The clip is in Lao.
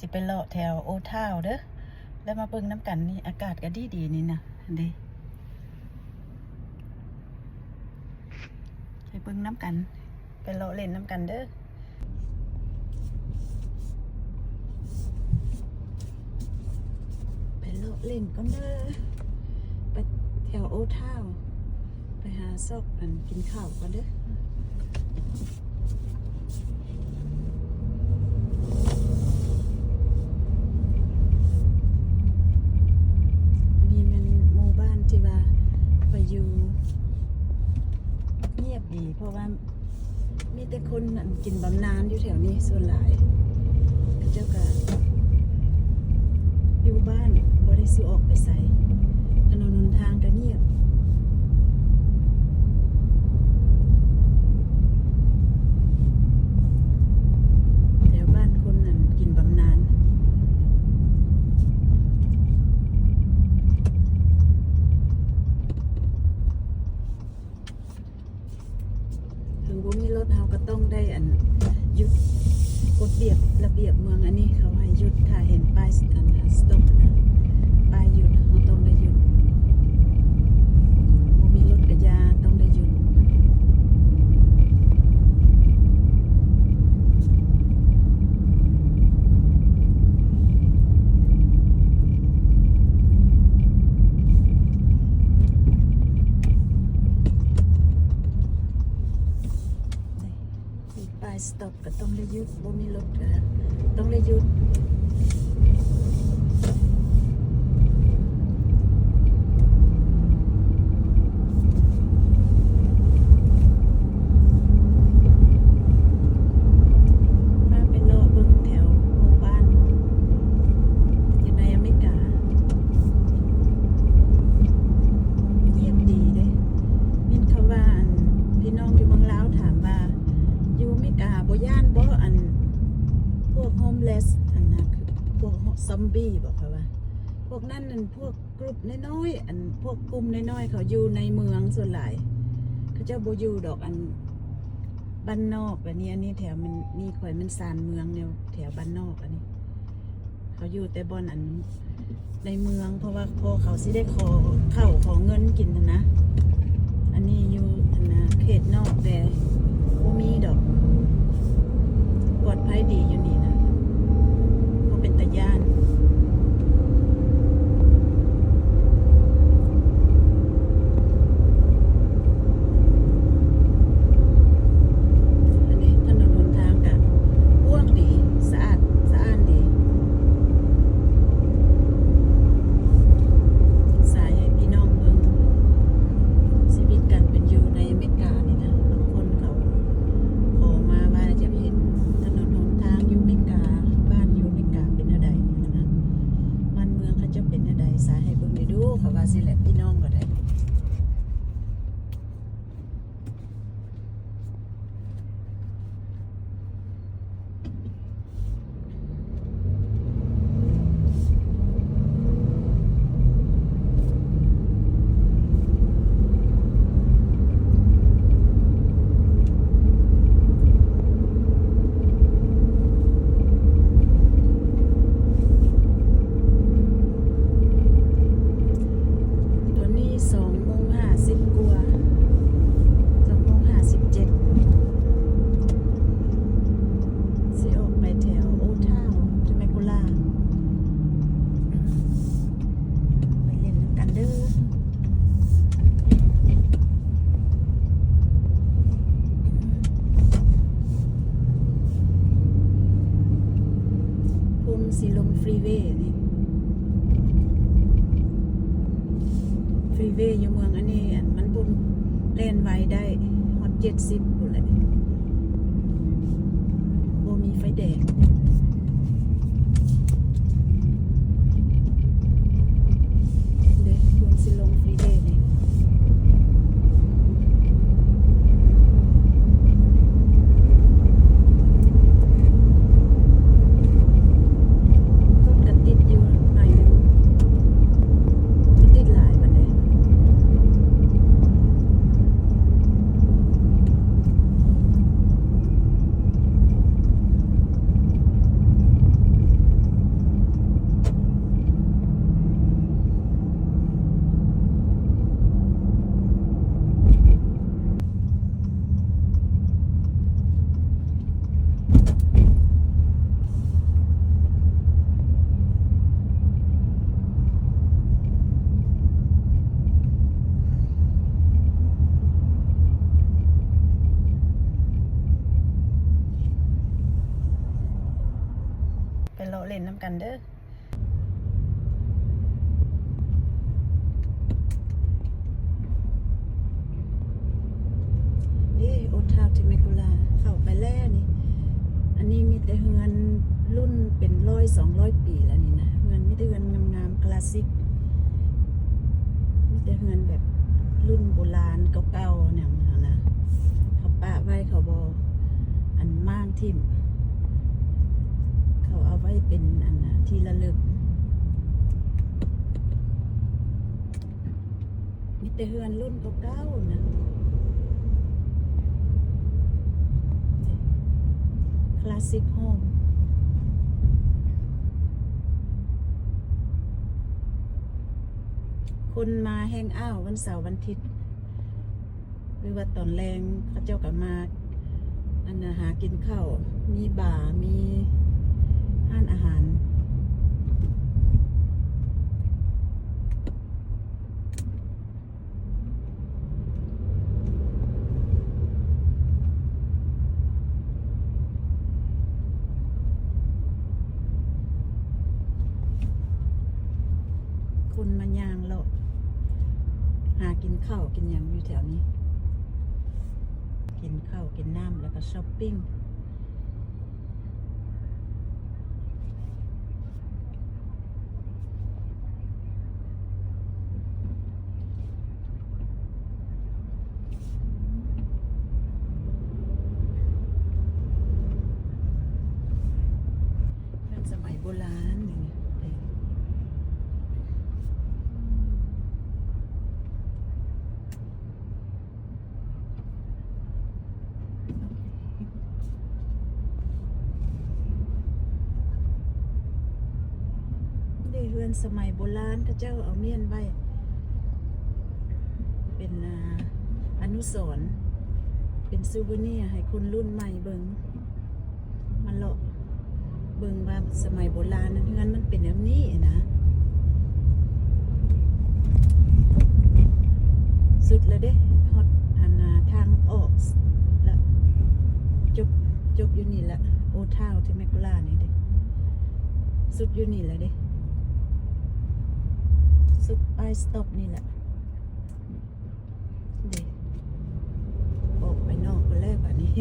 ຊິໄປເລາະແຖວໂອທາວເດີ ແລ້ວມາເບິ່ງນຳກັນນີ້ ອາກາດກໍດີໆນີ້ນະ ເດ້ ໄປເບິ່ງນຳກັນ ໄປເລາະຫຼິ້ນນຳກັນເດີ ໄປເລາະຫຼິ້ນກ່ອນເດີ ໄປແຖວໂອທາວ. ໄປຫາຊອກອັນກິນເຂົ້າກ່ອນເດີ ອັນນີ້ແມ່ນໝູ່ບ້ານທີ່ວ່າຂ້ອຍຢູ່ ງຽບດີ ເພາະວ່າມີແຕ່ຄົນອັນກິນບຳນານຢູ່ແຖວນີ້ສ່ວນຫຼາຍ ເຂົາເຈົ້າກະ ຢູ່ບ້ານ ບໍ່ໄດ້ຊິອອກໄປໃສ ຖະໜົນຫົນທາງກໍງຽບ ແຖວບ້ານຄົນນັ້ນກິນບຳນານ. ເຖິງບໍ່ມີລົດ ເຮົາກໍຕ້ອງໄດ້ອັນ ຢຸດ ກົດລະບຽບ ລະບຽບເມືອງອັນນີ້ ເຂົາໃຫ້ຢຸດ ຖ້າເຫັນປ້າຍອັນ stop ນະ ປ້າຍຢຸດ ເຮົາຕ້ອງໄດ້ຢຸດ ບໍ່ມີລົດກະຢ່າ ຕ້ອງໄດ້ຢຸດ. ປ້າຍ stop ກໍຕ້ອງໄດ້ຢຸດ ບໍ່ມີລົດກໍຕ້ອງໄດ້ຢຸດ. ພາໄປເລາະເບິ່ງແຖວໝູ່ບ້ານຢູ່ໃນອາເມລິກາ ງຽບດີເດ້ ຍິນຄຳວ່າອັນ ພີ່ນ້ອງຢູ່ເມືອງລາວຖາມວ່າ ຢູ່ອາເມລິກາບໍ່ຢ້ານບໍ່ ອັນ ພວກ homeless ອັນນະ ຄືພວກ zombie ບໍ ເຂົາວ່າ ພວກນັ້ນນັ້ນ ພວກ group ນ້ອຍໆ ອັນ ພວກກຸ່ມນ້ອຍໆ ເຂົາຢູ່ໃນເມືອງສ່ວນຫຼາຍ ເຂົາເຈົ້າບໍ່ຢູ່ດອກ ອັນ ບ້ານນອກ ແບບນີ້ ອັນນີ້ແຖວມັນ ນີ້ຂ້ອຍມັນຊານເມືອງ ແນວແຖວບ້ານນອກ ອັນນີ້ ເຂົາຢູ່ແຕ່ບ່ອນອັນ ໃນເມືອງ ເພາະວ່າພໍເຂົາຊິໄດ້ຂໍເຂົ້າຂໍເງິນກິນຫັ້ນນະ ອັນນີ້ຢູ່ຫັ້ນນະ ເຂດນອກແດ່ ບໍ່ມີດອກ ປອດໄພດີຢູ່ນີ້ນະ ບໍ່ເປັນຕາຢ້ານ. ອັນນີ້ຖະໜົນຫົນທາງກະກວ້າງດີ ສະອາດສະອ້ານດີ. ສາຍໃຫ້ພີ່ນ້ອງເບິ່ງຊີວິດການເປັນຢູ່ໃນອາເມລິການີ້ນະ ບາງຄົນເຂົາຂໍມາວ່າຢາກເຫັນຖະໜົນຫົນທາງຢູ່ອາເມລິກາ ບ້ານຢູ່ອາເມລິກາເປັນແນວໃດຫັ້ນນະ ບ້ານເມືອງເຂົາເຈົ້າເປັນແນວໃດ ສາຍໃຫ້ເບິ່ງໄດ້ດູ ເຂົາວ່າຊີ້ແຫຼະ ພີ່ນ້ອງກໍໄດ້. ຕອນນີ້ສອງໂມງຫ້າສິບກວ່າ ສອງໂມງຫ້າສິບເຈັດ ຊິອອກໄປແຖວໂອທາວ ເທມເມກູລາ ໄປຫຼິ້ນນຳກັນເດີ. ພູມຊິລົງຟຣີເວນີ້ ຟຣີເວຢູ່ເມືອງອັນນີ້ ອັນມັນບໍ່ແລ່ນໄວໄດ້ ຮອດເຈັດສິບພຸ້ນແຫຼະ ບໍ່ມີໄຟແດງ. ເດ້ ເພິ່ນຊິລົງຟຣີເວນີ້ ລົດກະຕິດຢູ່ໜ້ອຍໜຶ່ງ ບໍ່ຕິດຫຼາຍປານໃດ. ໄປເລາະຫຼິ້ນນຳກັນເດີ້. ນີ້ Old Town Temecula ເຂົ້າໄປແລ້ວນີ້. ອັນນີ້ມີແຕ່ເຮືອນລຸ້ນເປັນຮ້ອຍສອງຮ້ອຍປີແລ້ວນີ້ນະ. ເຮືອນ ມີແຕ່ເຮືອນງາມໆ ຄລາສສິກ. ມີແຕ່ເຮືອນແບບລຸ້ນໂບລານເກົ່າໆ ແນວນັ້ນນະ. ເຂົາປະໄວ້ ເຂົາບໍ່ ອັນ ມ້າງຖິ້ມ. ເຂົາເອົາໄວ້ເປັນ ອັນນະ ທີ່ລະລຶກ. ມີແຕ່ເຮືອນລຸ້ນເກົ່າໆ ນະ. Classic home. ຄົນມາແຮງເອົາວັນເສົາວັນອາທິດ ຫຼືວ່າຕອນແລງ ເຂົາເຈົ້າກໍມາ ອັນນະ ຫາກິນເຂົ້າ. ມີບາ ມີຮ້ານອາຫານ. ຄົນມາຍ່າງເລາະ ຫາກິນເຂົ້າກິນຫຍັງຢູ່ແຖວນີ້. ກິນເຂົ້າກິນນ້ຳ ແລ້ວກໍຊັອບປິງ. ເຮືອນສະໄໝໂບລານນີ້. ເດ້ ເຮືອນສະໄໝໂບລານ ເຂົາເຈົ້າເອົາມ້ຽນໄວ້ ເປັນ ອາ ອະນຸສອນ ເປັນຊູເວເນຍໃຫ້ຄົນລຸ້ນໃໝ່ເບິ່ງ. ມາເລາະເບິ່ງວ່າສະໄໝໂບລານນັ້ນ ເຮືອນມັນເປັນແບບນີ້ນະ. ສຸດແລ້ວເດ້ ຮອດອັນນາທາງອອກລະ. ຈົບ ຈົບຢູ່ນີ້ລະ Old Town Temecula ນີ້ເດ້. ສຸດຢູ່ນີ້ລະເດ້ ສຸດປ້າຍສະຕັອບນີ້ລະ. ເດ້ ອອກໄປນອກພຸ້ນແລ້ວບາດນີ້.